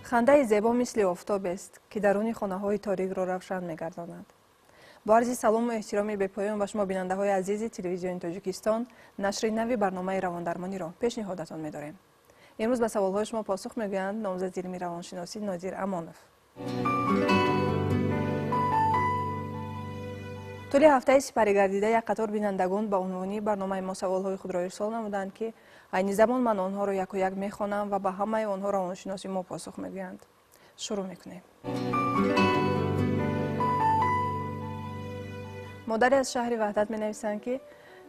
Хандаи зебо мисли офтобест, ки даруни хонаҳои торикро равшан мегардонад. Бо арзи салому эҳтироми бепоён ба шумо, бинандаҳои азизи Телевизиони Тоҷикистон, нашри нави барномаи равондармониро пешниҳодатон медорем. Имрӯз ба саволҳои шумо посух мегӯянд номзади илми равоншиносӣ Нодир Амонов. Тӯли ҳафтаи сипаригардида як қатор бинандагон ба унвони барномаи мо саволҳои худро ирсол намуданд, ки айни замон ман онҳоро яку як мехонам ва ба ҳамаи онҳо равоншиноси мо посух мегӯянд. Шурӯъ мекунем. Модаре аз шаҳри Ваҳдат менависанд, ки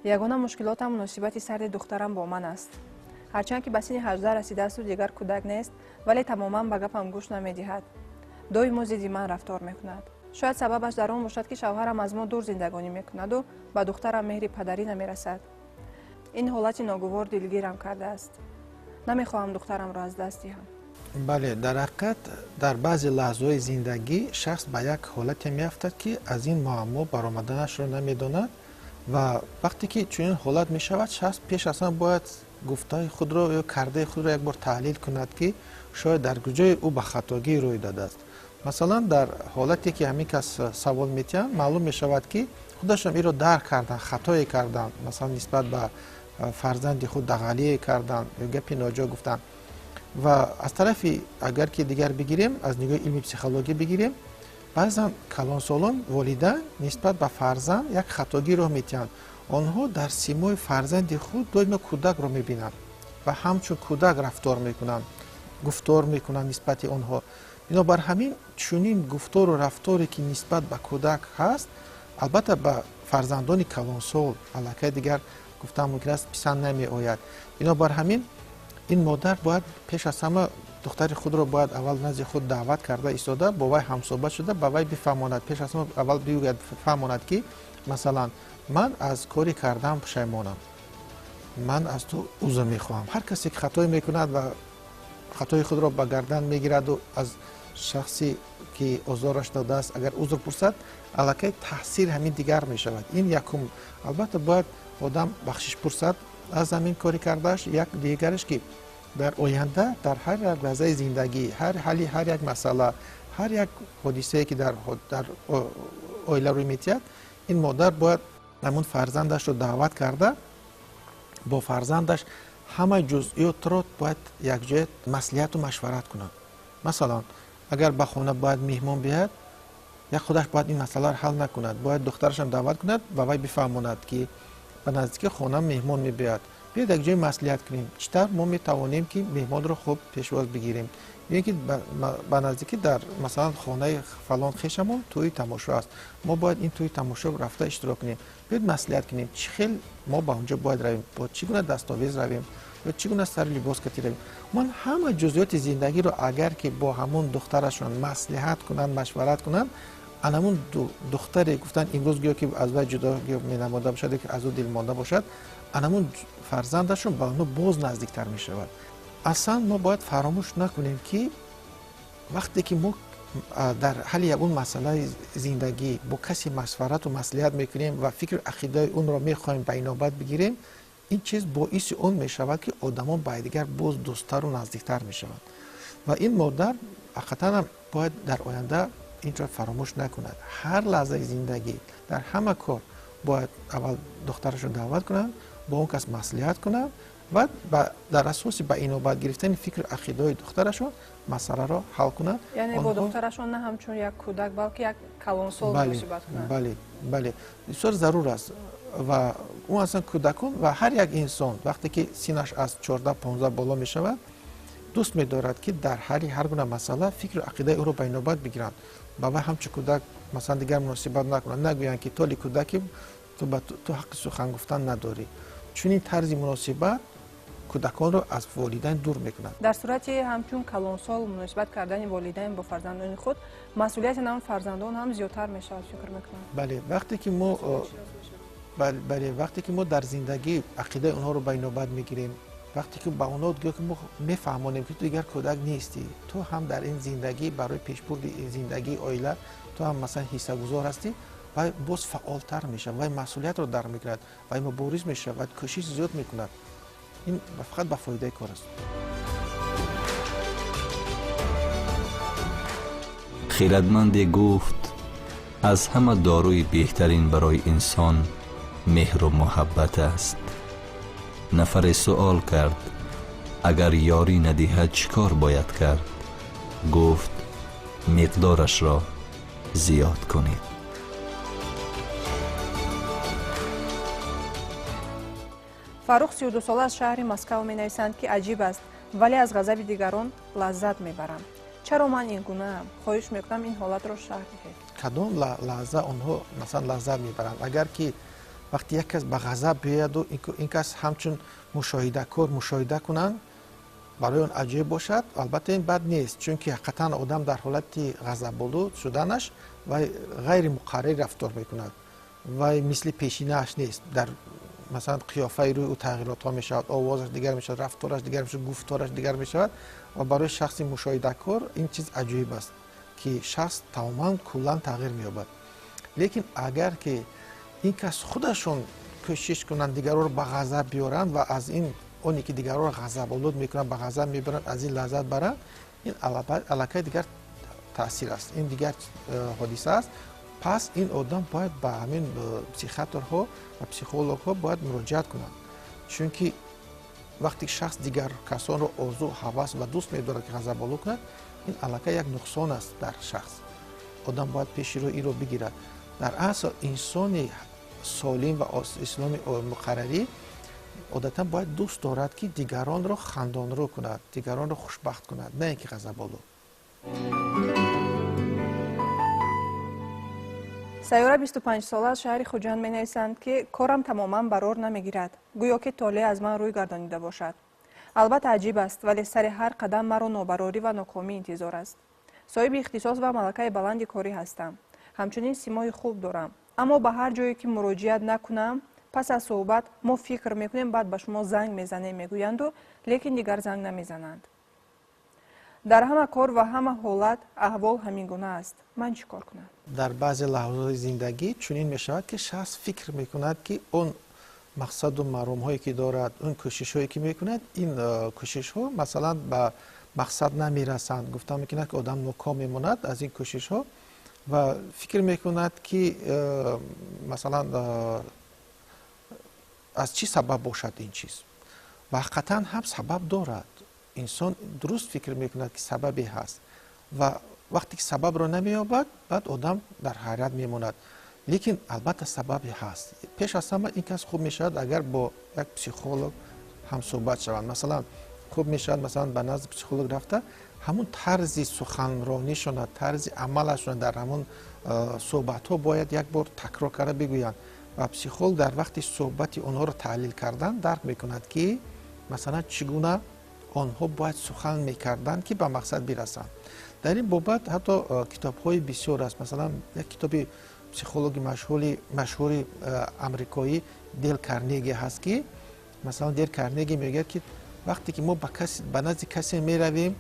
ягона мушкилотам муносибати сарди духтарам бо ман аст. Ҳарчанд ки ба синни 18 расидаасту дигар кӯдак нест, вале тамоман ба гапам гӯш намедиҳад. Доимо зидди ман рафтор мекунад. Шояд сабабаш дар он бошад, ки шавҳарам аз мо дур зиндагонӣ мекунаду ба духтарам меҳри падарӣ намерасад. Ин ҳолати ногувор дилгирам кардааст. Намехоҳам духтарамро аз даст диҳам. Бале, дар ҳақиқат дар баъзе лаҳзаҳои зиндагӣ шахс ба як ҳолате меафтад, ки аз ин муаммо баромаданашро намедонад, ва вақте ки чунин ҳолат мешавад, шахс пеш аз ҳама бояд гуфтаи худро ё кардаи худро як бор таҳлил кунад, ки шояд дар куҷои ӯ ба хатогӣ рӯй додааст. Масалан, дар ҳолате ки ҳамин кас савол метиҳанд, маълум мешавад, ки худашон инро дарк карданд, хатое карданд, масалан, нисбат ба фарзанди худ дағалие карданд ё гапи ноҷо гуфтанд. Ва аз тарафи агар ки дигар бигирем, аз нигоҳи илми психология бигирем, баъзан калонсолон, волидайн нисбат ба фарзанд як хатогӣ роҳ метиҳанд. Онҳо дар симои фарзанди худ доимо кӯдакро мебинанд ва ҳамчун кӯдак рафтор мекунанд, гуфтор мекунанд нисбати онҳо. Бинобар ҳамин чунин гуфтору рафторе, ки нисбат ба кӯдак ҳаст, албатта ба фарзандони калонсол аллакай дигар гуфтан мумкин аст, писанд намеояд. Бинобар ҳамин ин модар бояд пеш аз ҳама духтари худро бояд аввал назди худ даъват карда истода, бо вай ҳамсӯҳбат шуда, ба вай бифаҳмонад. Пеш аз ҳама аввал бигӯяд, фаҳмонад, ки масалан, ман аз кори кардаам пушаймонам, ман аз ту узр мехоҳам. Ҳар касе ки хатое мекунад ва хатои худро ба гардан мегираду аз шахсе ки озораш додааст агар узр пурсад, аллакай таъсир ҳамин дигар мешавад. Ин якум. Албатта бояд одам бахшиш пурсад аз ҳамин кори кардааш. Як дигараш, ки дар оянда дар ҳар як лаҳзаи зиндагӣ, ҳар ҳалли ҳар як масъала, ҳар як ҳодисае, ки дар оила рӯй метиҳад, ин модар бояд ҳамун фарзандашро даъват карда, бо фарзандаш ҳама ҷузъиётро бояд якҷоя маслиҳату машварат кунад. Масалан, агар ба хона бояд меҳмон биёяд, як худаш бояд ин масъаларо ҳал накунад, бояд духтарашам даъват кунад, ба вай бифаҳмонад, ки ба наздики хона меҳмон мебиёяд, биёед якҷоя маслиҳат кунем, чӣ тавр мо метавонем, ки меҳмонро хуб пешвоз бигирем, ё ки ба наздикӣ дар масалан хонаи фалон хешамон тӯи тамошо аст, мо бояд ин тӯи тамошо рафта иштирок кунем, биёед маслиҳат кунем, чӣ хел мо ба онҷо бояд равем, бо чӣ гуна дастовез равем ё чӣ гуна сари либос кати равем. Ман ҳама ҷузъиёти зиндагиро агар ки бо ҳамон духтарашон маслиҳат кунанд, машварат кунанд, анамун духтаре гуфтан имрӯз гӯё ки аз вай ҷудо менамода бошад, ки аз ӯ дилмонда бошад, анамун фарзандашон ба онҳо боз наздиктар мешавад. Аслан мо бояд фаромӯш накунем, ки вақте ки мо дар ҳалли ягон масъалаи зиндагӣ бо касе машварату маслиҳат мекунем ва фикру ақидаи онро мехоҳем ба инобат бигирем, ин чиз боиси он мешавад, ки одамон ба якдигар боз дӯсттару наздиктар мешаванд. Ва ин модар ҳақиқатан бояд дар оянда инро фаромӯш накунад. Ҳар лаҳзаи зиндагӣ дар ҳама кор бояд аввал духтарашро даъват кунанд, бо он кас маслиҳат кунанд ва дар асоси ба инобат гирифтани фикру ақидаҳои духтарашон масъаларо ҳал кунанд. Яъне бо духтарашон на ҳамчун як кӯдак, балки як калонсол муносибат кунанд. Бале, бале, бисёр зарур аст. Ва ӯ аслан кӯдакон ва ҳар як инсон вақте ки синнаш аз 14-15 боло мешавад, дӯст медорад, ки дар ҳалли ҳар гуна масъала фикру ақидаи ӯро ба инобат бигиранд, ба вай ҳамчун кӯдак масалан дигар муносибат накунанд, нагӯянд, ки толи кӯдаки ту ҳаққи сухан гуфтан надорӣ. Чунин тарзи муносибат кӯдаконро аз волидайн дур мекунад. Дар сурати ҳамчун калонсол муносибат кардани волидайн бо фарзандони худ, масъулияти нам фарзандон ҳам зиёдтар мешавад, фикр мекунам. Бале, вақте ки мо бале, вақте ки мо дар зиндагӣ ақидаи онҳоро ба инобат мегирем, вақте ки ба онҳо гӯё ки мо мефаҳмонем, ки ту дигар кӯдак нестӣ, ту ҳам дар ин зиндагӣ барои пешбурди зиндагии оила ту ҳам масалан ҳиссагузор ҳастӣ, вай боз фаъолтар мешавад, вай масъулиятро дар мегирад, вай мубориз мешавад, вай кӯшиш зиёд мекунад. Ин фақат ба фоидаи кор аст. Хирадманде гуфт: аз ҳама дорои беҳтарин барои инсон меҳру муҳаббат аст. Нафаре суол кард: агар ёрӣ надиҳад чӣ кор бояд кард? Гуфт: миқдорашро зиёд кунед. Фаррух 32сола аз шаҳри Москав менависанд, ки аҷиб аст, вале аз ғазаби дигарон лаззат мебарам. Чаро ман ин гунаам? Хоҳиш мекунам ин ҳолатро шарҳ диҳед. Кадом лаҳза онҳо масалан лаззат мебаранд? Агар ки вақти як кас ба ғазаб биёяду ин кас ҳамчун мушоҳидакор мушоҳида кунанд, барои он аҷиб бошад, албатта ин бад нест, чунки ҳақиқатан одам дар ҳолати ғазаболуд шуданаш вай ғайримуқаррар рафтор мекунад, вай мисли пешинааш нест. Дар масалан қиёфаи рӯи ӯ тағйиротҳо мешавад, овозаш дигар мешавад, рафтораш дигар мешавад, гуфтораш дигар мешавад ва барои шахси мушоҳидакор ин чиз аҷоиб аст, ки шахс тамоман куллан тағйир меёбад. Лекин агар ки ин кас худашон кӯшиш кунанд дигарро ба ғазаб биёранд ва аз ин оне ки дигарро ғазаболуд мекунанд, ба ғазаб мебаранд, аз ин лаззат баранд, ин аллакай дигар таъсир аст, ин дигар ҳодиса аст. Пас ин одам бояд ба ҳамин психиатрҳо ва психологҳо бояд муроҷиат кунанд, чунки вақте шахс дигар касонро орзу, ҳавас ва дӯст медорад ки ғазаболуд кунад, ин аллакай як нуқсон аст дар шахс. Одам бояд пеши рӯи инро бигирад. Дар асл инсони солим ва исломи муқаррарӣ одатан бояд дӯст дорад, ки дигаронро хандонрӯ кунад, дигаронро хушбахт кунад, на ин ки ғазаболуд. Сайёра 25сола аз шаҳри Хуҷанд менависанд, ки корам тамоман барор намегирад, гӯё ки толеъ аз ман рӯй гардонида бошад. Албатта аҷиб аст, вале сари ҳар қадам маро нобарорӣ ва нокомӣ интизор аст. Соҳиби ихтисос ва малакаи баланди корӣ ҳастам, ҳамчунин симои хуб дорам, аммо ба ҳар ҷое ки муроҷиат накунам, пас аз суҳбат мо фикр мекунем, баъд ба шумо занг мезанем мегӯянду, лекин дигар занг намезананд. Дар ҳама кор ва ҳама ҳолат аҳвол ҳамин гуна аст. Ман чӣ кор кунам? Дар баъзе лаҳзаҳои зиндагӣ чунин мешавад, ки шахс фикр мекунад, ки он мақсаду маромҳое ки дорад, он кӯшишҳое ки мекунад, ин кӯшишҳо масалан ба мақсад намерасанд. Гуфта мекунад, ки одам ноком мемонад аз ин кӯшишҳо ва фикр мекунад, ки масалан аз чӣ сабаб бошад ин чиз. Ва ҳақиқатан ҳам сабаб дорад. Инсон дуруст фикр мекунад, ки сабабе ҳаст ва вақте ки сабабро намеёбад, баъд одам дар ҳайрат мемонад. Лекин албатта сабабе ҳаст. Пеш аз ҳама ин кас хуб мешавад, агар бо як психолог ҳамсӯҳбат шаванд. Масалан хуб мешавад, масалан ба назди психолог рафта ҳамун тарзи суханронишона, тарзи амалашона дар ҳамун суҳбатҳо бояд як бор такрор карда бигӯянд ва психолог дар вақти суҳбати онҳоро таҳлил кардан дарк мекунад, ки масалан чӣ гуна онҳо бояд сухан мекарданд, ки ба мақсад бирасанд. Дар ин бобат ҳатто китобҳои бисёр аст. Масалан як китоби психологи машҳури амрикоӣ Дел Карнеги ҳаст, ки масалан Дел Карнеги мегӯяд, ки вақте ки мо ба назди касе меравем,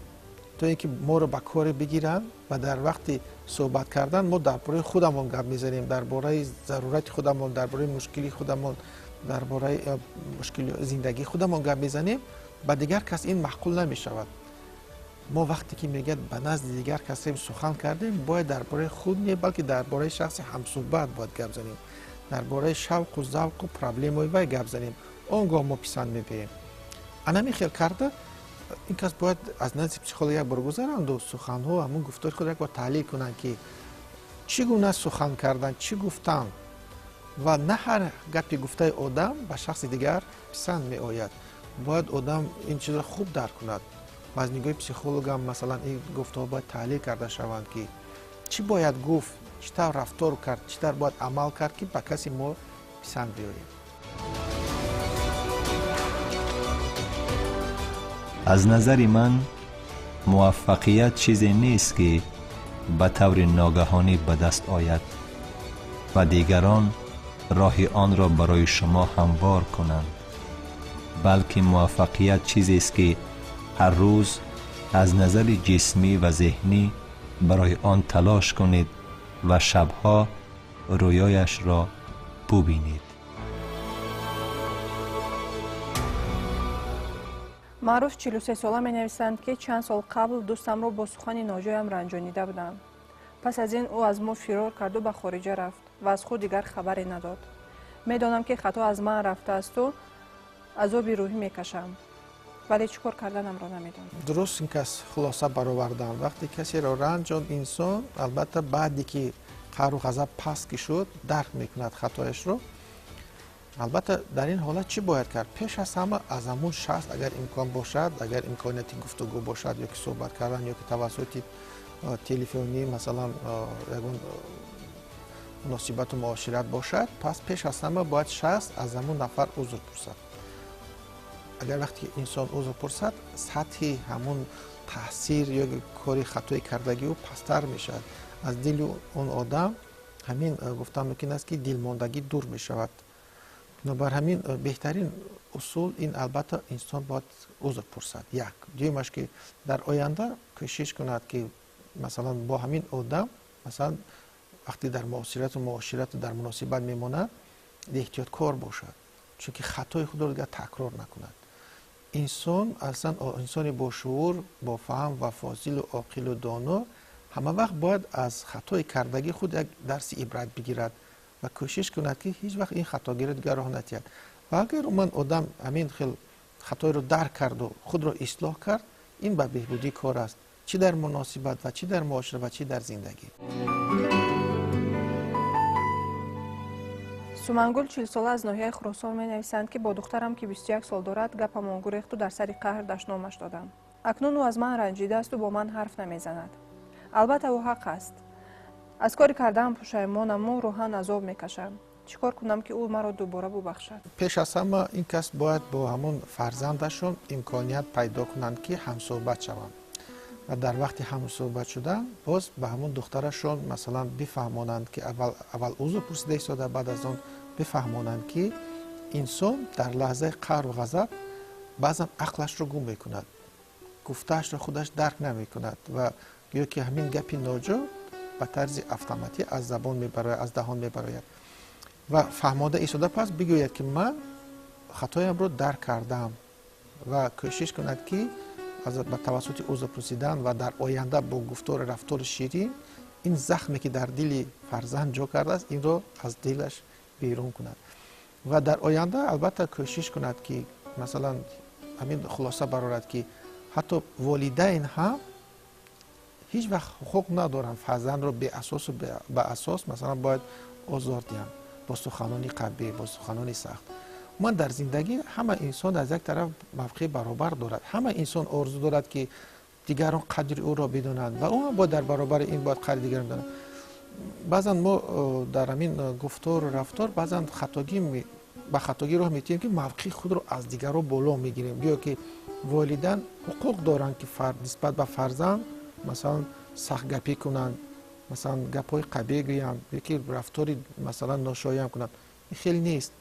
то ин ки моро ба коре бигиранд ва дар вақти суҳбат кардан мо дар бораи худамон гап мезанем, дар бораи зарурати худамон, дар бораи мушкили худамон, дар бораи мушкили зиндагии худамон гап мезанем, ба дигар кас ин маъқул намешавад. Мо вақте ки мегӯяд ба назди дигар касе сухан кардем, бояд дар бораи худ не, балки дар бораи шахси ҳамсӯҳбат бояд гап занем, дар бораи шавқу завқу проблемаи вай гап занем, он гоҳ мо писанд мебием. Анами хел карда ин кас бояд аз назди психолог як бор гузаранду суханҳо, ҳамун гуфтори худ як бор таҳлил кунанд, ки чӣ гуна сухан кардан, чӣ гуфтан, ва на ҳар гапи гуфтаи одам ба шахси дигар писанд меояд. Бояд одам ин чизро хуб дарк кунад. Ва аз нигоҳи психологам масалан ин гуфтаҳо бояд таҳлил карда шаванд, ки чӣ бояд гуфт, чӣ тавр рафтор кард, чӣ тавр бояд амал кард, ки ба каси мо писанд биёем. Аз назари ман муваффақият чизе нест, ки ба таври ногаҳонӣ ба даст ояд ва дигарон роҳи онро барои шумо ҳамвор кунанд, балки муваффақият чизест, ки ҳар рӯз аз назари ҷисмӣ ва зеҳнӣ барои он талош кунед ва шабҳо рӯёяшро бубинед. Маъруф 43сола менависанд, ки чанд сол қабл дӯстамро бо сухани ноҷоям ранҷонида будам. Пас аз ин ӯ аз мо фирор карду ба хориҷа рафт ва аз худ дигар хабаре надод. Медонам, ки хато аз ман рафтаасту азоби рӯҳӣ мекашам, вале чӣ кор карданамро намедонам. Дуруст ин кас хулоса баровардан. Вақте касеро ранҷонд инсон, албатта, баъде ки қаҳру ғазаб паст ки шуд, дарк мекунад хатояшро. Албатта, дар ин ҳолат чӣ бояд кард? Пеш аз ҳама аз ҳамун шахс, агар имкон бошад, агар имконияти гуфтугӯ бошад, ё ки суҳбат кардан, ё ки тавассути телефонӣ, масалан, ягон муносибату муошират бошад, пас пеш аз ҳама бояд шахс аз ҳамун нафар узр пурсад. Агар вақте инсон узр пурсад, сатҳи ҳамун таъсир ё кори хатои кардагӣ ӯ пасттар мешавад. Аз дили он одам ҳамин, гуфтан мумкин аст, ки дилмондагӣ дур мешавад. Бинобар ҳамин беҳтарин усул ин, албатта, инсон бояд узр пурсад, як. Дуюмаш, ки дар оянда кӯшиш кунад, ки масалан бо ҳамин одам, масалан, вақте дар муосирату муоширату дар муносибат мемонад, эҳтиёткор бошад, чунки хатои худро дигар такрор накунад. Инсон аслан инсони бошуур, бофаҳм ва фозилу оқилу доно ҳама вақт бояд аз хатои кардагии худ як дарси ибрат бигирад ва кӯшиш кунад, ки ҳеҷ вақт ин хатогиро дигар роҳ натиҳад. Ва агар умуман одам ҳамин хел хатоеро дарк карду худро ислоҳ кард, ин ба беҳбудии кор аст, чӣ дар муносибат ва чӣ дар муошират ва чӣ дар зиндагӣ. Сумангул, 40сола, аз ноҳияи Хуросон менависанд, ки бо духтарам, ки 21 сол дорад, гапамон гурехту дар сари қаҳр дашномаш додам. Акнун ӯ аз ман ранҷидаасту бо ман ҳарф намезанад. Албатта, ӯ ҳақ аст. Аз кори кардаам пушаймонаму рӯҳан азоб мекашам. Чӣ кор кунам, ки ӯ маро дубора бубахшад? Пеш аз ҳама ин кас бояд бо ҳамон фарзандашон имконият пайдо кунанд, ки ҳамсӯҳбат шаванд, ва дар вақти ҳамсӯҳбат шудан боз ба ҳамон духтарашон, масалан, бифаҳмонанд, ки аввал узр пурсида истода, баъд аз он бифаҳмонанд, ки инсон дар лаҳзаи қаҳру ғазаб баъзан ақлашро гум мекунад, гуфтаашро худаш дарк намекунад ва гӯё ки ҳамин гапи ноҷо ба тарзи автоматӣ аз забон мебарояд, аз даҳон мебарояд. Ва фаҳмода истода, пас бигӯяд, ки ман хатоямро дарк кардам, ва кӯшиш кунад, ки ба тавассути узр пурсидан ва дар оянда бо гуфтору рафтори ширин ин захме, ки дар дили фарзанд ҷо кардааст, инро аз дилаш берун кунад. Ва дар оянда, албатта, кӯшиш кунад, ки масалан ҳамин хулоса барорад, ки ҳатто волидайн ҳам ҳеҷ вақт ҳуқуқ надоранд фарзандро беасосу баасос, масалан, бояд озор диҳанд бо суханони қабеҳ, бо суханони сахт. Умуман, дар зиндагӣ ҳама инсон аз як тараф мавқеи баробар дорад. Ҳама инсон орзу дорад, ки дигарон қадри ӯро бидонанд, ва ӯ ҳам бояд дар баробари ин бояд қадри дигарон бидонад. Баъзан мо дар ҳамин гуфтору рафтор баъзан хатогӣ ба хатогӣ роҳ метиҳем, ки мавқеи худро аз дигарон боло мегирем. Гӯё ки волидан ҳуқуқ доранд, ки нисбат ба фарзанд, масалан, сахтгапӣ кунанд, масалан, гапҳои қабеҳ гӯянд ё ки рафтори, масалан, ношоям кунанд. Ин хел нест.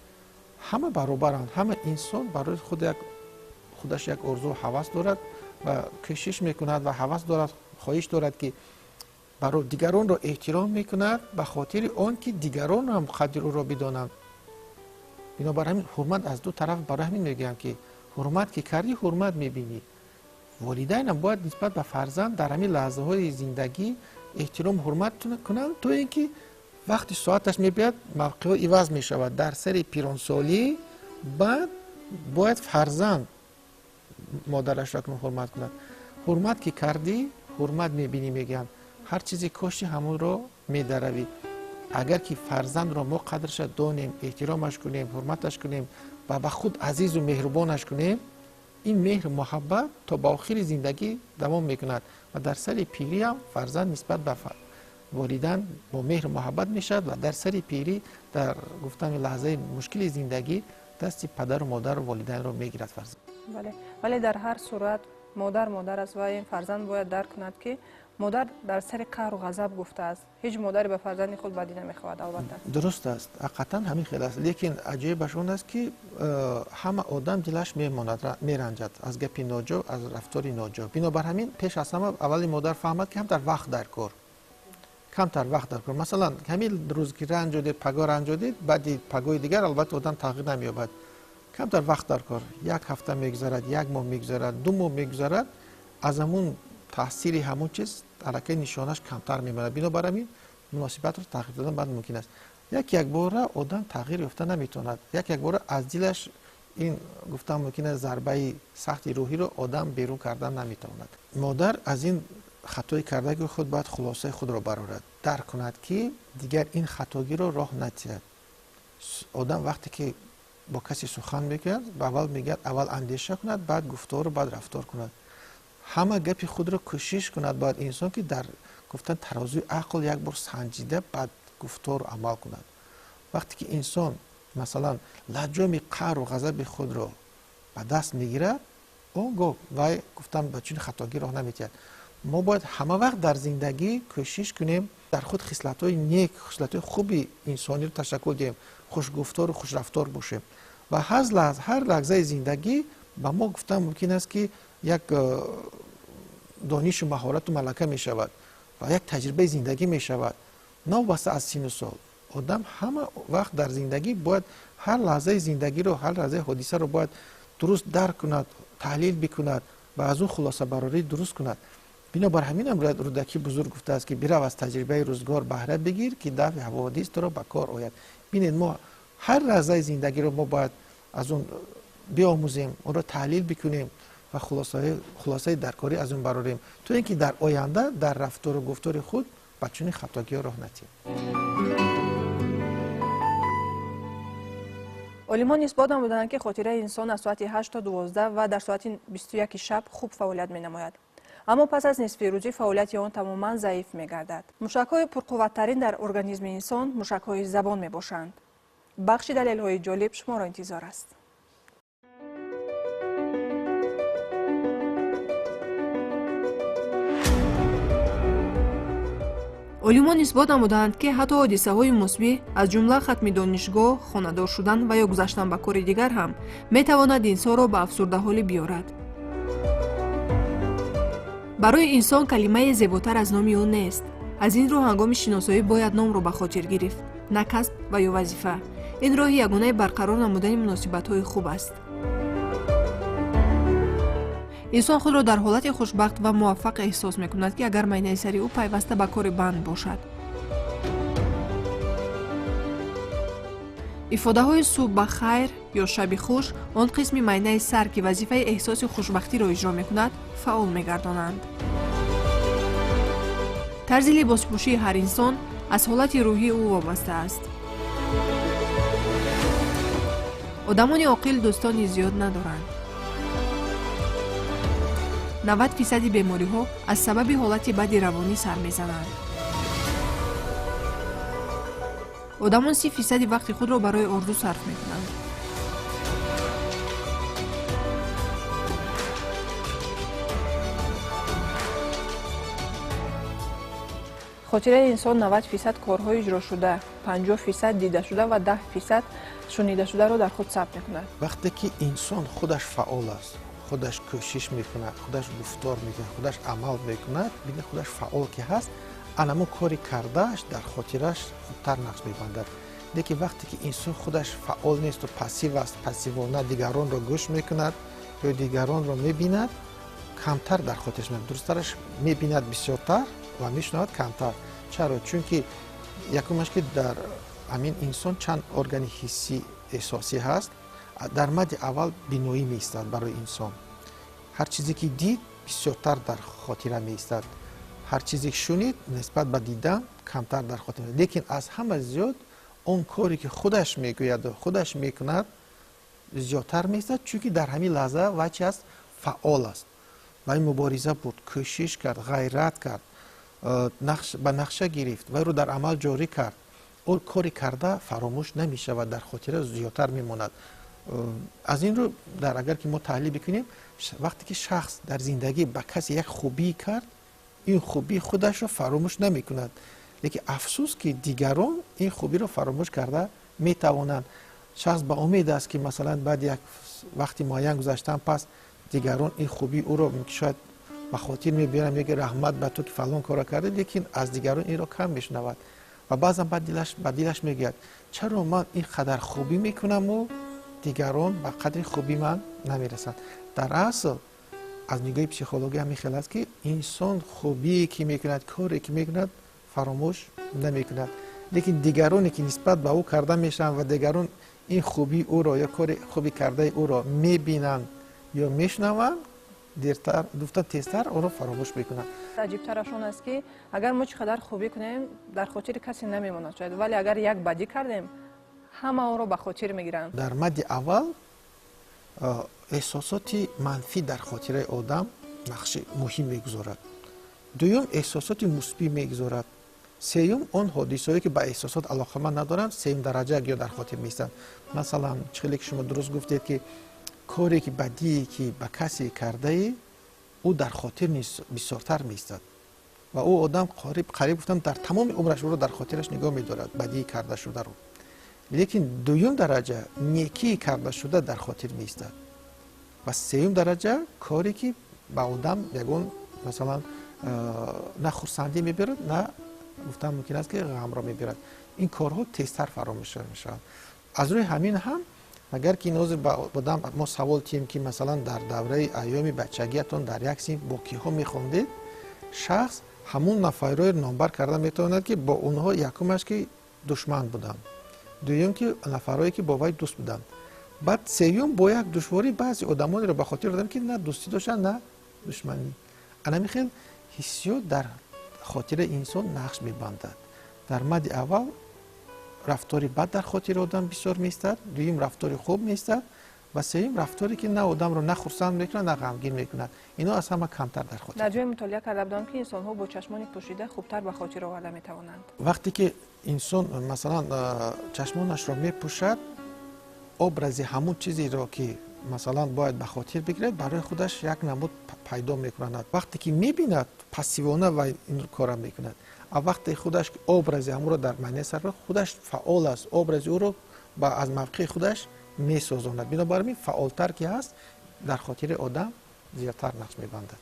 Ҳама баробаранд. Ҳама инсон барои худ як худаш як орзу ҳавас дорад ва кӯшиш мекунад ва ҳавас дорад, хоҳиш дорад, ки барои дигаронро эҳтиром мекунад, ба хотири он ки дигарон ҳам қадри ӯро бидонанд. Бинобар ҳамин ҳурмат аз ду тараф. Барои ҳамин мегӯям, ки ҳурмат ки кардӣ, ҳурмат мебинӣ. Волидайнам бояд нисбат ба фарзанд дар ҳамин лаҳзаҳои зиндагӣ эҳтиром, ҳурмат кунанд, то ин ки вақти соаташ мебиёд, мавқеъҳо иваз мешавад. Дар сари пиронсолӣ баъд бояд фарзанд модарашро ҳурмат кунад. Ҳурмат ки кардӣ, ҳурмат мебинӣ, мегӯянд. Ҳар чизе кошти, ҳамонро медаравӣ. Агар ки фарзандро мо қадрша донем, эҳтиромаш кунем, ҳурматаш кунем ва ба худ азизу меҳрубонаш кунем, ин меҳру муҳаббат то ба охири зиндагӣ давом мекунад ва дар сари пирӣ ҳам фарзанд нисбат ба волидан бо меҳру муҳаббат мешавад ва дар сари пирӣ, дар гуфтани лаҳзаи мушкили зиндагӣ, дасти падару модару волидайнро мегирад фарзанд. Бале, вале дар ҳар сурат модар модар аст ва ин фарзанд бояд дарк кунад, ки модар дар сари қаҳру ғазаб гуфтааст. Ҳеҷ модаре ба фарзанди худ бадӣ намехоҳад, албатта. Дуруст аст, ҳақиқатан ҳамин хел аст, лекин аҷоибаш он аст, ки ҳама одам дилаш мемонад, меранҷад аз гапи ноҷо, аз рафтори ноҷо. Бинобар ҳамин пеш аз ҳама аввали модар фаҳмад, ки камтар вақт дар кор, камтар вақт дар кор. Масалан, ҳамин рӯз ки ранҷодед, пагоҳ ранҷодед, баъди пагоҳи дигар албатта одам тағйир намеёбад. Камтар вақт дар кор, як ҳафта мегузарад, як моҳ мегузарад, 2 моҳ мегузарад, аз ҳамун Таъсири ҳамон чиз аллакай нишонаш камтар мемонад. Бинобар ҳамин муносибатро тағйир додан баъд мумкин аст. Як якбора одам тағйир ёфта наметавонад. Як якбора аз дилаш ин гуфтан мумкин аст зарбаи сахти рӯҳиро одам берун кардан наметавонад. Модар аз ин хатои кардагии худ бояд хулосаи худро барорад, дарк кунад, ки дигар ин хатогиро роҳ натиҳад. Одам вақте ки бо касе сухан мекунад, аввал мегӯяд, аввал андеша кунад, баъд гуфтору баъд рафтор кунад. Ҳама гапи худро кӯшиш кунад бояд инсон, ки дар гуфтан тарозуи ақл як бор санҷида, баъд гуфтору амал кунад. Вақте ки инсон масалан лаҷоми қаҳру ғазаби худро ба даст мегирад, он гоҳ вай гуфтан ба чунин хатогӣ роҳ наметиҳад. Мо бояд ҳама вақт дар зиндагӣ кӯшиш кунем дар худ хислатҳои нек, хислатҳои хуби инсониро ташаккул диҳем, хушгуфтору хушрафтор бошем. Ва ҳар лаҳзаи зиндагӣ ба мо гуфтан мумкин аст, ки як донишу маҳорату малака мешавад ва як таҷрибаи зиндагӣ мешавад. Новобаста аз сину сол, одам ҳама вақт дар зиндагӣ бояд ҳар лаҳзаи зиндагиро, ҳар лаҳзаи ҳодисаро бояд дуруст дарк кунад, таҳлил бикунад ва аз он хулосабарорӣ дуруст кунад. Бинобар ҳаминам Рӯдакӣ бузург гуфтааст, ки бирав аз таҷрибаи рӯзгор баҳра бигир, ки дафъи ҳаводис туро ба кор ояд. Бинед, мо ҳар лаҳзаи зиндагиро мо бояд аз он биомӯзем, онро таҳлил бикунем ва хулосаи даркорӣ аз он барорем, то ин ки дар оянда дар рафтору гуфтори худ ба чунин хатогиҳо роҳ натиҳем. Олимон исбот намуданд, ки хотираи инсон аз соати 8 то 12 ва дар соати 21 шаб хуб фаъолият менамояд. Аммо пас аз нисфи рӯзӣ фаъолияти он тамоман заиф мегардад. Мушакҳои пурқувваттарин дар организми инсон мушакҳои забон мебошанд. Бахши далелҳои ҷолиб шуморо интизор аст. Олимон исбот намуданд, ки ҳатто ҳодисаҳои мусбӣ, аз ҷумла хатми донишгоҳ, хонадор шудан ва ё гузаштан ба кори дигар ҳам метавонад инсонро ба афсурдаҳолӣ биёрад. Барои инсон калимаи зеботар аз номи ӯ нест. Аз ин рӯ ҳангоми шиносоӣ бояд номро ба хотир гирифт, на касб ва ё вазифа. Ин роҳи ягонаи барқарор намудани муносибатҳои хуб аст. Инсон худро дар ҳолати хушбахт ва муваффақ эҳсос мекунад, ки агар майнаи сари ӯ пайваста ба кори банд бошад. Ифодаҳои субҳ ба хайр ё шаби хуш он қисми майнаи сар, ки вазифаи эҳсоси хушбахтиро иҷро мекунад, фаъол мегардонанд. Тарзи либоспӯшии ҳар инсон аз ҳолати рӯҳии ӯ вобаста аст. Одамони оқил дӯстони зиёд надоранд. 90% бемориҳо аз сабаби ҳолати бади равонӣ сар мезананд. Одамон 30% вақти худро барои орзу сарф мекунанд. Хотираи инсон 90% корҳои иҷрошуда, 50% дидашуда ва 10% шунидашударо дар худ сабт мекунад. Вақте ки инсон худаш фаъол аст, худаш кӯшиш мекунад, худаш гуфтор мекунад, худаш амал мекунад, бинед, худаш фаъол ки ҳаст, анамо кори кардааш дар хотираш хубтар нақш мебандад. Лекин вақте ки инсон худаш фаъол несту пассив аст, пассивона дигаронро гӯш мекунад ё дигаронро мебинад, камтар дар хотираш мемонад. Дурусттараш, мебинад бисёртар ва мешунавад камтар. Чаро? Чунки якумаш, ки дар ҳамин инсон чанд органи ҳиссӣ эҳсосӣ ҳаст. Дар мадди аввал биноӣ меистад. Барои инсон ҳар чизе ки дид, бисёртар дар хотира меистад, ҳар чизе ки шунид, нисбат ба дидан камтар дар хотира. Лекин аз ҳама зиёд он коре ки худаш мегӯяду худаш мекунад зиёдтар меистад, чунки дар ҳамин лаҳза вай чи аст? Фаъол аст. Вай мубориза бурд, кӯшиш кард, ғайрат кард, ба нақша гирифт, вайро дар амал ҷорӣ кард. Он кори карда фаромӯш намешавад, дар хотира зиёдтар мемонад. Аз ин рӯ дар агар ки мо таҳлил бикунем, вақте ки шахс дар зиндагӣ ба касе як хубӣ кард, ин хубии худашро фаромӯш намекунад. Лекин афсӯс, ки дигарон ин хубиро фаромӯш карда метавонанд. Шахс ба умед аст, ки масалан баъди як вақти муайян гузаштан пас дигарон ин хубии ӯро шояд ба хотир мебиёранд, мегӯяд: «Раҳмат ба ту, ки фалон корро кардӣ». Лекин аз дигарон инро кам мешунавад ва баъзан ба дилаш мегӯяд: «Чаро ман ин қадар хубӣ мекунаму дигарон ба қадри хуби ман намерасанд?» Дар асл Аз нигоҳи психология ҳамин хел аст, ки инсон хубие ки мекунад, коре ки мекунад, фаромӯш намекунад, лекин дигароне ки нисбат ба ӯ карда мешаванд ва дигарон ин хубии ӯро ё кори хуби кардаи ӯро мебинанд ё мешунаванд, дертар гуфта тезтар онро фаромӯш мекунанд. Аҷибтараш он аст, ки агар мо чӣ қадар хубӣ кунем, дар хотири касе намемонад шояд, вале агар як бадӣ кардем, ҳама онро ба хотир мегиранд. Дар мадди аввал эҳсосоти манфӣ дар хотираи одам нақши муҳим мегузорад, дуюм эҳсосоти мусбӣ мегузорад, сеюм он ҳодисаҳое ки ба эҳсосот алоқаманд надоранд, сеюм дараҷа ё дар хотир меистанд. Масалан, чӣ хеле ки шумо дуруст гуфтед, ки коре ки бадие ки ба касе кардаи, ӯ дар хотир низ бисёртар меистад ва ӯ одам қариб гуфтам дар тамоми умраш ӯро дар хотираш нигоҳ медорад, бадии карда шударо. Лекин дуюм дараҷа некии карда шуда дар хотир меистад ва сеюм дараҷа коре ки ба одам ягон масалан на хурсандӣ мебиёрад, на гуфтан мумкин аст ки ғамро мебиёрад, ин корҳо тезтар фаромӯш мешаванд. Аз рӯи ҳамин ҳам агар ки ҳозир ба одам мо савол тиҳем, ки масалан дар давраи айёми бачагиятон дар як синф бо киҳо мехондед, шахс ҳамун нафарҳоеро номбар карда метавонад, ки бо онҳо якумаш ки душман буданд, дуюм ки нафарҳое ки бо вай дӯст буданд, баъд сеюм бо як душворӣ баъзе одамонеро ба хотир додам, ки на дӯстӣ доштанд, на душманӣ. Ана хел ҳиссиёт дар хотираи инсон нақш мебандад. Дар мадди аввал рафтори бад дар хотири одам бисёр меистад, дуюм рафтори хуб меистад ва сеюм рафторе ки на одамро на хурсанд мекунад, на ғамгин мекунад. Ино аз ҳама камтар дар хотир. Дар ҷои мутолиа карда будам, ки инсонҳо бо чашмони пӯшида хубтар ба хотир оварда метавонанд. Вақте ки инсон масалан чашмонашро мепӯшад, образи ҳамун чизеро ки масалан бояд ба хотир бигирад, барои худаш як намуд пайдо мекунад. Вақте ки мебинад, пассивона ва ин кора мекунад. А вақте худаш образи ҳамонро дар маънии сар худаш фаъол аст, образи ӯро аз мавқеи худаш месозонад. Бинобар ин фаъолтар ки ҳаст, дар хотири одам зиёдтар нақш мебандад.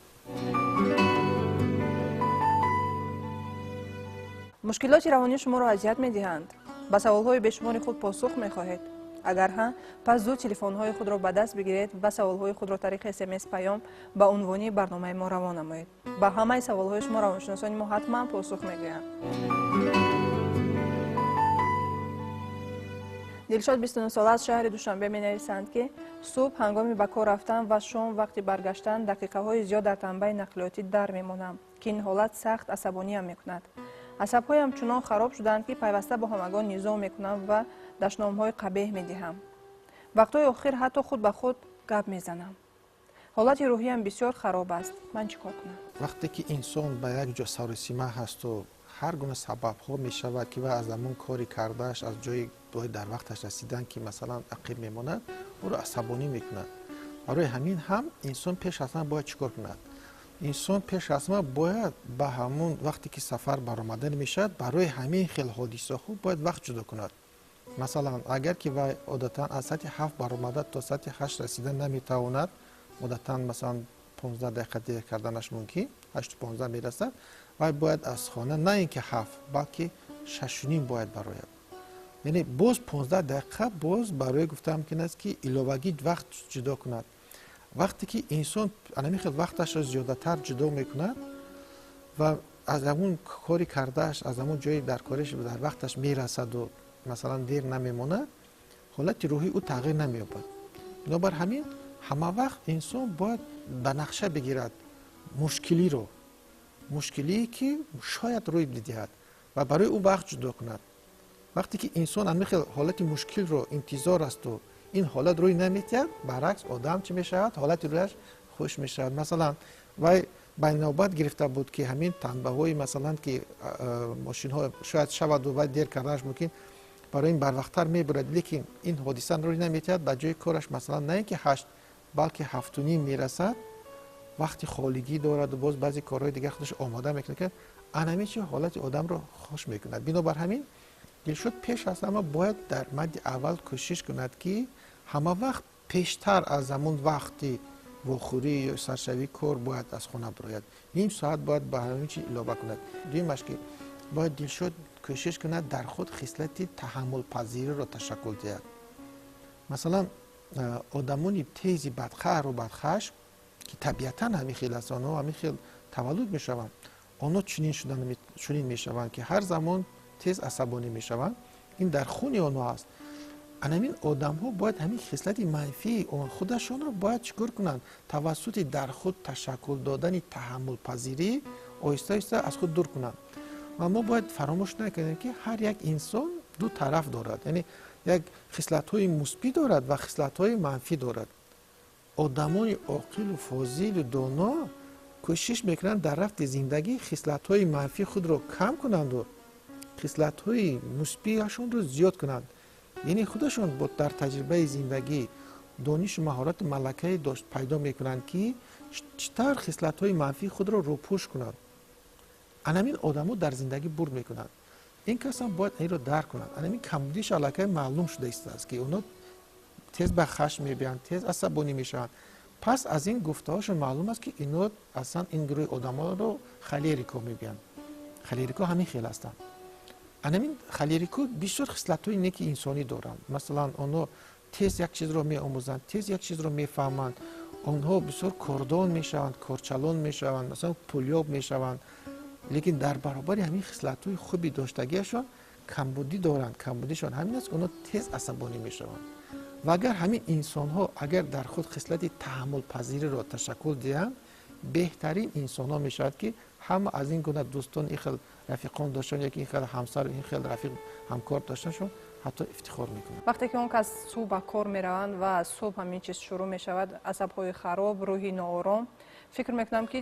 Мушкилоти равонӣ шуморо азият медиҳанд? Ба саволҳои бешумори худ посух мехоҳед? Агар ҳа, пас зуд телефонҳои худро ба даст бигиред ва саволҳои худро тариқи СМС паём ба унвони барномаи мо равон намоед. Ба ҳамаи саволҳои шумо равоншиносони мо ҳатман посух мегӯянд. Дилшод 29-сола аз шаҳри Душанбе менависанд, ки субҳ ҳангоми ба кор рафтан ва шом вақти баргаштан дақиқаҳои зиёд дар танбаи нақлиётӣ дар мемонам, ки ин ҳолат сахт асабониям мекунад. Асабҳоям чунон хароб шуданд, ки пайваста бо ҳамагон низоъ мекунам ва дашномҳои қабеҳ медиҳам. Вақтҳои охир ҳатто худ ба худ гап мезанам. Ҳолати рӯҳиям бисёр хароб аст. Ман чӣ кор кунам? Вақте ки инсон ба як ҷо саросима ҳасту ҳар гуна сабабҳо мешавад, ки вай аз ҳамон кори кардааш, аз ҷои бояд дар вақташ расидан, ки масалан ақиб мемонад, ӯро асабонӣ мекунад. Барои ҳамин ҳам инсон пеш аз ҳама бояд чӣ кор кунад? Инсон пеш аз ҳама бояд ба ҳамон вақте ки сафар баромадан мешавад, барои ҳамин хел ҳодисаҳо бояд вақт ҷудо кунад. Масалан, агар ки вай одатан аз соати 7 баромада то соати 8 расидан наметавонад, одатан масалан 15 дақиқа дер карданаш мумкин, 8:15 мерасад, вай бояд аз хона на ин ки 7, балки 6:30 бояд барояд. Яъне боз 15 дақиқа боз барои гуфта мумкин аст, ки иловагӣ вақт ҷудо кунад. Вақте ки инсон ана хел вақташро зиёдатар ҷудо мекунад ва аз ҳамун кори кардааш, аз ҳамун ҷои дар кориш дар вақташ мерасаду масалан дер намемонад, ҳолати рӯҳии ӯ тағйир намеёбад. Бинобар ҳамин ҳама вақт инсон бояд ба нақша бигирад мушкилиро, мушкилие ки шояд рӯй бидиҳад ва барои ӯ вақт ҷудо кунад. Вақте ки инсон ҳамин хел ҳолати мушкилро интизор асту ин ҳолат рӯй намедиҳад, баръакс одам чӣ мешавад? Ҳолати рӯяш хуш мешавад. Масалан, вай ба навбат гирифта буд, ки ҳамин танбаҳои масалан ки мошинҳо шояд шаваду вай дер карданаш мумкин, барои ин барвақттар мебурад, лекин ин ҳодиса рӯй намедиҳад, ба ҷои кораш масалан на ин ки 8, балки 7:30 мерасад, вақти холигӣ дораду боз баъзе корҳои дигар худаш омода мекунад, ки ана ҳамин чи ҳолати одамро хуш мекунад. Бинобар ҳамин Дилшод пеш аз ҳама бояд дар мадди аввал кӯшиш кунад, ки ҳама вақт пештар аз ҳамон вақти вохӯрӣ ё саршавии кор бояд аз хона бирояд. Ним соат бояд ба ҳамин чи илова кунад. Дуюмаш ки бояд Дилшод кӯшиш кунад дар худ хислати таҳаммулпазириро ташаккул диҳад. Масалан, одамони тези бадқаҳру бадхашм ки табиатан ҳамин хел аст, онҳо ҳамин хел таваллуд мешаванд. Онҳо чунин мешаванд, ки ҳар замон тез асабонӣ мешаванд. Ин дар хуни онҳо аст. Анамин одамҳо бояд ҳамин хислати манфии худашонро бояд чӣ кор кунанд? Тавассути дар худ ташаккул додани таҳаммулпазирӣ оҳиста оҳиста аз худ дур кунанд. Ва мо бояд фаромӯш накунем, ки ҳар як инсон ду тараф дорад, яъне як хислатҳои мусбӣ дорад ва хислатҳои манфӣ дорад. Одамони оқилу фозилу доно кӯшиш мекунанд дар рафти зиндагӣ хислатҳои манфии худро кам кунанду хислатҳои мусбиашонро зиёд кунанд. Яъне худашон дар таҷрибаи зиндагӣ донишу маҳорату малакае пайдо мекунанд, ки чӣ тавр хислатҳои манфии худро рӯпӯш кунанд. Анамин одамо дар зиндагӣ бурд мекунанд. Ин касам бояд инро дарк кунанд. Анамин камбудиш аллакай маълум шуда истааст, ки онҳо тез ба хашм мебиёнд, тез асабонӣ мешаванд. Пас аз ин гуфтаҳошон маълум аст, ки ино аслан ин гурӯҳи одаморо холерико мегӯянд. Холерико ҳамин хел ҳастанд. Анамин холерико бисёр хислатҳои неки инсонӣ доранд. Масалан, онҳо тез як чизро меомӯзанд, тез як чизро мефаҳманд. Онҳо бисёр кордон мешаванд, корчалон мешаванд, масалан пулёб мешаванд. Лекин дар баробари ҳамин хислатҳои хуби доштагиашон камбудӣ доранд. Камбудишон ҳамин аст, ки онҳо тез асабонӣ мешаванд. Ва агар ҳамин инсонҳо агар дар худ хислати таҳаммулпазириро ташаккул диҳанд, беҳтарин инсонҳо мешавад, ки ҳама аз ин гуна дӯстон, ин хел рафиқон доштан, яки ин хел ҳамсар, ин хел рафиқ ҳамкор доштаншон ҳатто ифтихор мекунанд. Вақте ки он кас субҳ ба кор мераванд ва субҳ ҳамин чиз шурӯъ мешавад, асабҳои хароб, рӯҳи ноором, фикр мекунам, ки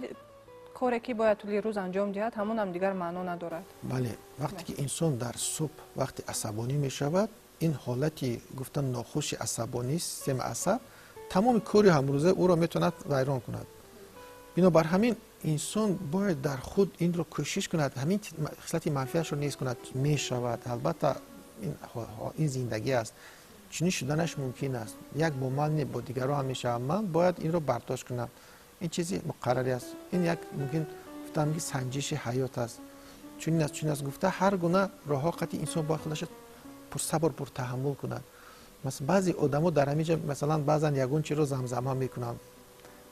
коре ки бояд тӯли рӯз анҷом диҳад, ҳамонам дигар маъно надорад. Бале, вақте ки инсон дар субҳ вақти асабонӣ мешавад, ин ҳолати гуфтан нохуши асабонӣ, системаи асаб тамоми кори ҳамрӯзаи ӯро метавонад вайрон кунад. Бинобар ҳамин инсон бояд дар худ инро кӯшиш кунад, ҳамин хислати манфиашро нест кунад. Мешавад, албатта, ин зиндагӣ аст, чунин шуданаш мумкин аст. Як бо ман не, бо дигарон ҳам мешавад. Ман бояд инро бардошт кунам. Ин чизи муқаррарӣ аст. Ин як мумкин гуфтам, ки санҷиши ҳаёт аст. Чунин аст, чунин аст гуфта ҳар гуна роҳҳо қатъи инсон бояд худашро пурсабр, пуртаҳаммул кунад. Масалан, баъзе одамо дар ҳамин ҷо, масалан, баъзан ягон чиро замзама мекунанд,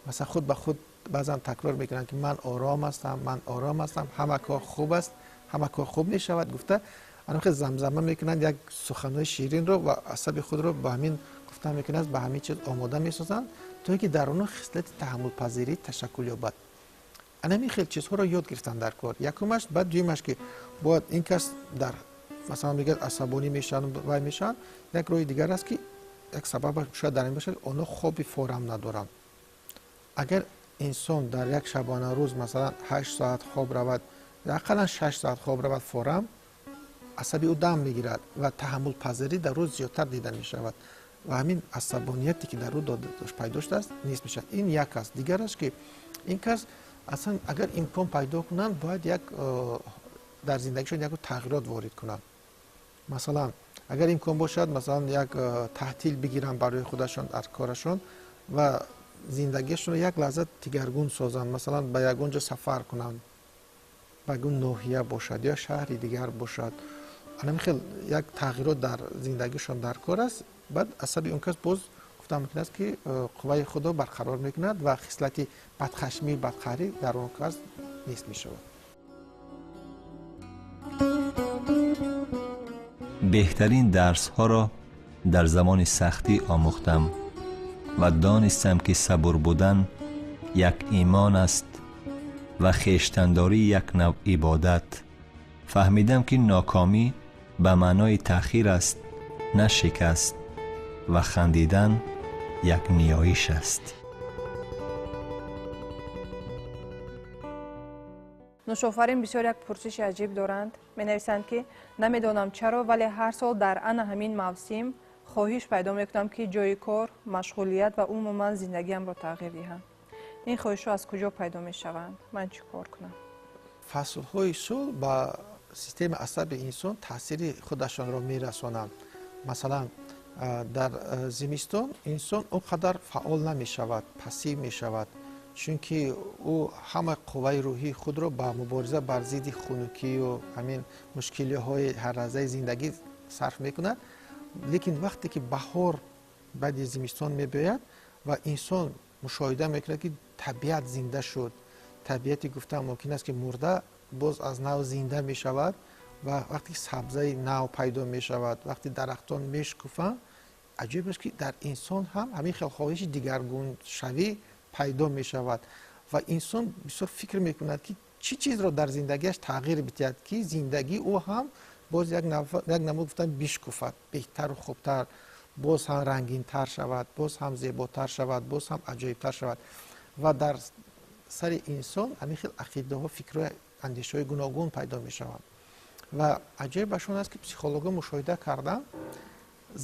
масалан, худ ба худ баъзан такрор мекунанд, ки ман ором ҳастам, ман ором ҳастам, ҳама кор хуб аст, ҳама кор хуб мешавад гуфта анохе замзама мекунанд як суханҳои ширинро ва асаби худро ба ҳамин гуфта мекунанд, ба ҳамин чиз омода месозанд, то ин ки дар онҳо хислати таҳаммулпазирӣ ташаккул ёбад. Анамин хел чизҳоро ёд гирифтан дар кор якумаш. Баъд дуюмаш, ки бояд ин кас дар масалан мегӯяд асабонӣ мешаванд, вай мешаванд, як роҳи дигар аст, ки як сабаб шояд дар ин бошад, онҳо хоби форам надоранд. Агар инсон дар як шабонарӯз масалан 8 соат хоб равад, ақаллан 6 соат хоб равад форам, асаби ӯ дам мегирад ва таҳаммулпазирӣ дар ӯ зиёдтар дида мешавад ва ҳамин асабонияте ки дар ӯ пайдо шудааст, нест мешавад. Ин як аст. Дигараш, ки ин кас аслан агар имкон пайдо кунанд, бояд як дар зиндагишон як тағйирот ворид кунанд. Масалан, агар имкон бошад, масалан, як таътил бигиранд барои худашон дар корашон ва зиндагиашонро як лаҳза дигаргун созанд. Масалан, ба ягон ҷо сафар кунанд, ба ягон ноҳия бошад ё шаҳри дигар бошад. Анами хел як тағйирот дар зиндагишон дар кор аст. Баъд асаби он кас боз гуфта мумкин аст, ки қувваи худро барқарор мекунад ва хислати бадхашмӣ, бадқаҳрӣ дар он кас нест мешавад. Беҳтарин дарсҳоро дар замони сахтӣ омӯхтам ва донистам, ки сабур будан як имон аст ва хештандорӣ як навъ ибодат. Фаҳмидам, ки нокомӣ ба маънои таъхир аст, на шикаст, ва хандидан як ниёиш аст. Нушофарин бисёр як пурсиши аҷиб доранд. Менависанд, ки намедонам чаро, вале ҳар сол дар ана ҳамин мавсим хоҳиш пайдо мекунам, ки ҷои кор, машғулият ва умуман зиндагиамро тағйир диҳам. Ин хоҳишҳо аз куҷо пайдо мешаванд? Ман чӣ кор кунам? Фаслҳои сол ба системаи асаби инсон таъсири худашонро мерасонанд. Масалан, дар зимистон инсон он қадар фаъол намешавад, пассив мешавад, чунки ӯ ҳама қувваи рӯҳии худро ба мубориза бар зидди хунукию ҳамин мушкилиҳои ҳаррӯзаи зиндагӣ сарф мекунад. Лекин вақте ки баҳор баъди зимистон мебиёяд ва инсон мушоҳида мекунад, ки табиат зинда шуд, табиати гуфтан мумкин аст, ки мурда боз аз нав зинда мешавад ва вақте ки сабзаи нав пайдо мешавад, вақте дарахтон мешукуфанд, аҷиб аст, ки дар инсон ҳам ҳамин хел хоҳиши дигаргуншавӣ пайдо мешавад ва инсон бисёр фикр мекунад, ки чӣ чизро дар зиндагиаш тағйир бидиҳад, ки зиндагии ӯ ҳам боз як намуд гуфтан бишкуфад, беҳтару хубтар, боз ҳам рангинтар шавад, боз ҳам зеботар шавад, боз ҳам аҷоибтар шавад. Ва дар сари инсон ҳамин хел ақидаҳо, фикрҳои, андешаҳои гуногун пайдо мешаванд. Ва аҷоибаш он аст, ки психологҳо мушоҳида карданд,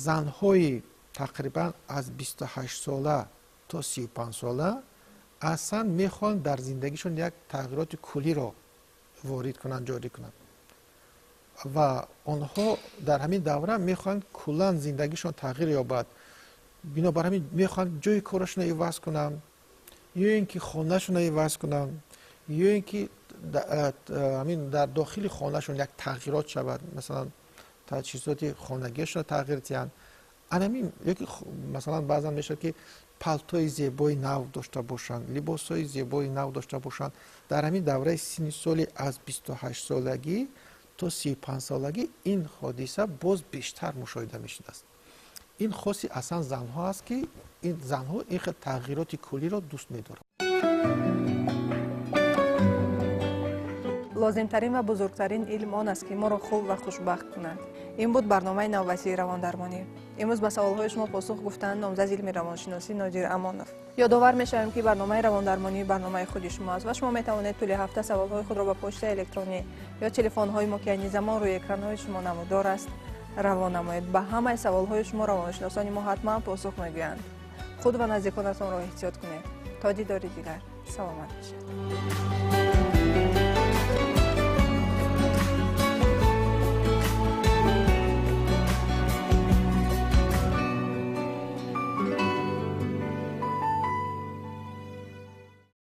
занҳои тақрибан аз 28 сола то 35 сола аслан мехоҳанд дар зиндагишон як тағйироти куллиро ворид кунанд, ҷорӣ кунанд ва онҳо дар ҳамин давра мехоҳанд куллан зиндагишон тағйир ёбад. Бинобар ҳамин мехоҳанд ҷои корашонро иваз кунанд, ё ин ки хонашонро иваз кунанд, ё ин ки ҳамин дар дохили хонашон як тағйирот шавад, масалан, таҷҳизоти хонагиашонро тағйир диҳанд. Анамин ёки масалан, баъзан мешавад, ки палтои зебои нав дошта бошанд, либосҳои зебои нав дошта бошанд. Дар ҳамин давраи синни соли аз 28 солагӣ то 35 солагӣ ин ҳодиса боз бештар мушоҳида мешудааст. Ин хоси аслан занҳо аст, ки ин занҳо ин хел тағйироти куллиро дӯст медоранд. Лозимтарин ва бузургтарин илм он аст, ки моро хуб ва хушбахт кунад. Ин буд барномаи навбатии равондармонӣ. Имрӯз ба саволҳои шумо посух гуфтанд номзади илми равоншиносӣ Нодир Амонов. Ёдовар мешавем, ки барномаи равондармонӣ барномаи худи шумо аст ва шумо метавонед тӯли ҳафта саволҳои худро ба почтаи электронӣ ё телефонҳои мо, ки айни замон рӯи экранҳои шумо намудор аст, равон намоед. Ба ҳамаи саволҳои шумо равоншиносони мо ҳатман посух мегӯянд. Худ ва наздиконатонро эҳтиёт кунед. То дидори дигар, саломат бошед.